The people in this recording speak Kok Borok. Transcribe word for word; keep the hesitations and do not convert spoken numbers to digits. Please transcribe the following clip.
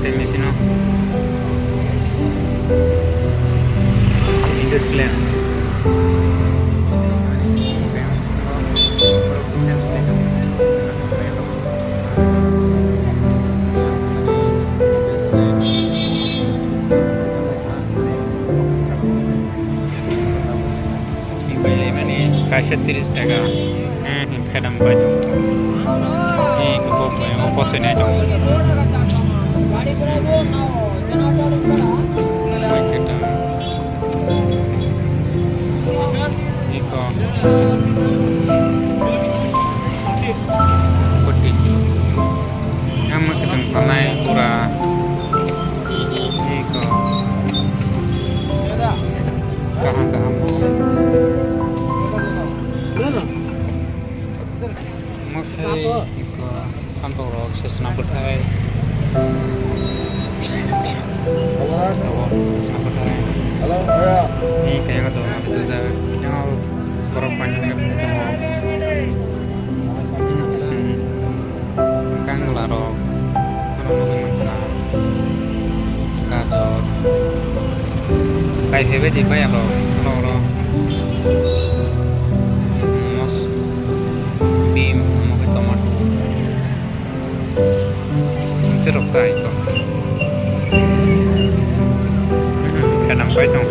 Tei machine o English le. Mani kaisa tris taka. Hmm, hmm, phetam bai tong. Ni kubo bai opo se nai tong. Bai khe tong. Iko. Koti. Yang mah kita panai pura. Iko. Kaham kaham. Mokhe iko kantok rok sesna bwthai. Abo sesna bwthai. Ni kaya to ma tuja. Yang borok pani ni tongo. Kangla rok, ano nugwi mankha, gajor, kai phaibai di baya rok, ano oro mos, bim, omo khe tomato, tei rok tai to, phelam pai tong.